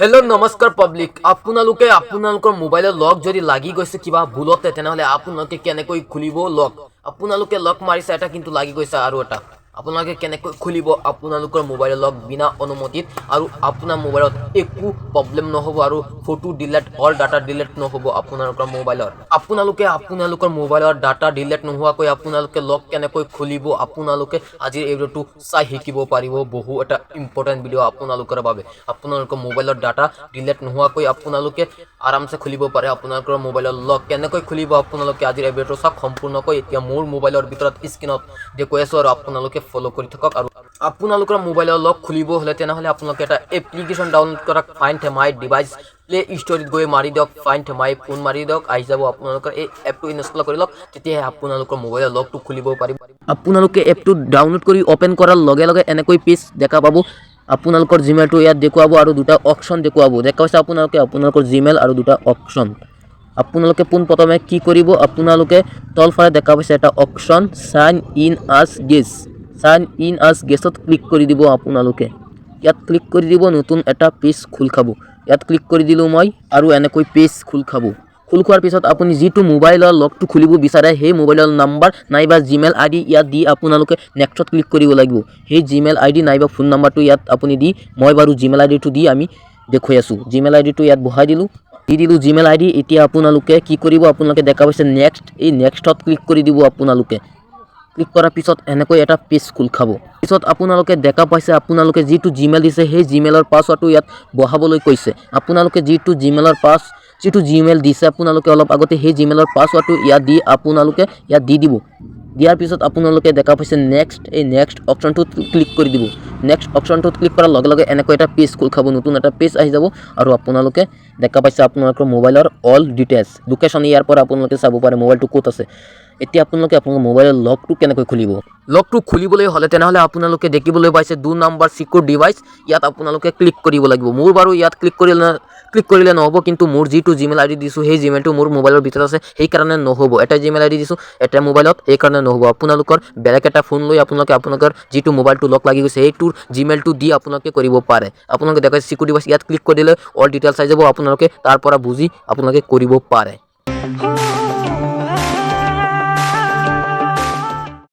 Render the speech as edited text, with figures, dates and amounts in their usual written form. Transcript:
Hello', নমস্কাৰ public. আপোনালোকে আপোনালোকৰ মোবাইলৰ লক যদি লাগি গৈছে কিবা ভুলতে, তেনেহ'লে আপোনালোকে কেনেকৈ খুলিব লক? আপোনালোকে লক মাৰিছে এটা, কিন্তু লাগি গৈছে আৰু এটা। আপোনালোকে কেনেকৈ খুলিব আপোনালোকৰ মোবাইলৰ লক বিনা অনুমতিত আৰু আপোনাৰ মোবাইলত একো প্ৰব্লেম নহ'ব আৰু photo delete, all data delete নহ'ব আপোনালোকৰ মোবাইলৰ? আপোনালোকে আপোনালোকৰ মোবাইলৰ ডাটা ডিলেট নোহোৱাকৈ আপোনালোকে লক কেনেকৈ খুলিব, আপোনালোকে আজিৰ এই ভিডিঅ'টো চাই শিকিব পাৰিব। বহু এটা ইম্পৰ্টেণ্ট ভিডিঅ' আপোনালোকৰ বাবে। আপোনালোকৰ মোবাইলৰ ডাটা ডিলেট নোহোৱাকৈ আপোনালোকে আৰামছে খুলিব পাৰে আপোনালোকৰ মোবাইলৰ লক। কেনেকৈ খুলিব আপোনালোকে, আজিৰ এই ভিডিঅ'টো চাওক সম্পূৰ্ণকৈ। এতিয়া মোৰ মোবাইলৰ ভিতৰত স্ক্ৰীণত দেখুৱাই আছোঁ আৰু আপোনালোকে ফ'ল' কৰি থাকক। আৰু আপোনালোকৰ মোবাইলৰ লক খুলিব হ'লে তেনেহ'লে আপোনালোকে এটা এপ্লিকেশ্যন ডাউনলোড কৰক, ফাইণ্ড মাই ডিভাইচ। প্লে ষ্ট'ৰত গৈ মাৰি দিয়ক ফাইণ্ড মাই ফোন, মাৰি দিয়ক, আহি যাব আপোনালোকৰ। এই এপটো ইনষ্টল কৰি লওক, তেতিয়াহে আপোনালোকৰ মোবাইলৰ লকটো খুলিব পাৰিব। আপোনালোকে এপটো ডাউনলোড কৰি অ'পেন কৰাৰ লগে লগে এনেকৈ পেজ দেখা পাব। আপোনালোকৰ জিমেইলটো ইয়াত দেখুৱাব আৰু দুটা অপশ্যন দেখুৱাব। দেখা পাইছে আপোনালোকে আপোনালোকৰ জিমেইল আৰু দুটা অপশ্যন। আপোনালোকে পোনপ্ৰথমে কি কৰিব? আপোনালোকে তলফালে দেখা পাইছে এটা option sign in as guest. Sign in as গেষ্টত click কৰি দিব। আপোনালোকে ইয়াত ক্লিক কৰি দিব, নতুন এটা পেজ খোল খাব। ইয়াত ক্লিক কৰি দিলোঁ মই আৰু এনেকৈ পেজ খোল খাব। খোল খোৱাৰ পিছত আপুনি যিটো মোবাইলৰ লকটো খুলিব বিচাৰে, সেই মোবাইলৰ নাম্বাৰ নাইবা জিমেইল আই ডি ইয়াত দি আপোনালোকে নেক্সটত ক্লিক কৰিব লাগিব। সেই জিমেইল আই ডি নাইবা ফোন নাম্বাৰটো ইয়াত আপুনি দি, মই বাৰু জিমেইল আই ডিটো দি আমি দেখুৱাই আছোঁ। জিমেইল আই ডিটো ইয়াত বহাই দিলোঁ, দি দিলোঁ জিমেইল আই ডি। এতিয়া আপোনালোকে কি কৰিব? আপোনালোকে দেখা পাইছে নেক্সট, এই নেক্সটত ক্লিক কৰি দিব। আপোনালোকে ক্লিক কৰাৰ পিছত এনেকৈ এটা পেজ খোল খাব। পিছত আপোনালোকে দেখা পাইছে, আপোনালোকে যিটো জিমেইল দিছে, সেই জিমেইলৰ পাছৱৰ্ডটো ইয়াত বহাবলৈ কৈছে। আপোনালোকে যিটো জিমেইল দিছে আপোনালোকে অলপ আগতে, সেই জিমেইলৰ পাছৱৰ্ডটো ইয়াত দি আপোনালোকে ইয়াত দি দিব। দিয়াৰ পিছত আপোনালোকে দেখা পাইছে নেক্সট, এই নেক্সট অপশ্যনটোত ক্লিক কৰি দিব। নেক্সট অপশ্যনটোত ক্লিক কৰাৰ লগে লগে এনেকৈ এটা পেজ খোল খাব, নতুন এটা পেজ আহি যাব। আৰু আপোনালোকে দেখা পাইছে আপোনালোকৰ মোবাইলৰ অল ডিটেইলছ, লোকেশ্যন ইয়াৰ পৰা আপোনালোকে চাব পাৰে মোবাইলটো ক'ত আছে। এতিয়া আপোনালোকে আপোনালোকৰ মোবাইলৰ লকটো কেনেকৈ খুলিব? লকটো খুলিবলৈ হ'লে তেনেহ'লে আপোনালোকে দেখিবলৈ পাইছে 2 নম্বৰ চিকিউৰ ডিভাইচ, ইয়াত আপোনালোকে ক্লিক কৰিব লাগিব। মোৰ বাৰু ইয়াত ক্লিক কৰিলে নহ'ব, কিন্তু মোৰ যিটো জিমেইল আই ডি দিছোঁ, সেই জিমেইলটো মোৰ মোবাইলৰ ভিতৰত আছে, সেইকাৰণে নহ'ব। এটা জিমেইল আই ডি দিছোঁ এটা মোবাইলত, সেইকাৰণে নহ'ব। আপোনালোকৰ বেলেগ এটা ফোন লৈ আপোনালোকে আপোনালোকৰ যিটো মোবাইলটো লক লাগি গৈছে, সেইটোৰ জিমেইলটো দি আপোনালোকে কৰিব পাৰে। আপোনালোকে দেখাইছে চিকিউৰ ডিভাইচ, ইয়াত ক্লিক কৰি দিলে অল ডিটেইলছ আহি যাব। আপোনালোকে তাৰ পৰা বুজি আপোনালোকে কৰিব পাৰে।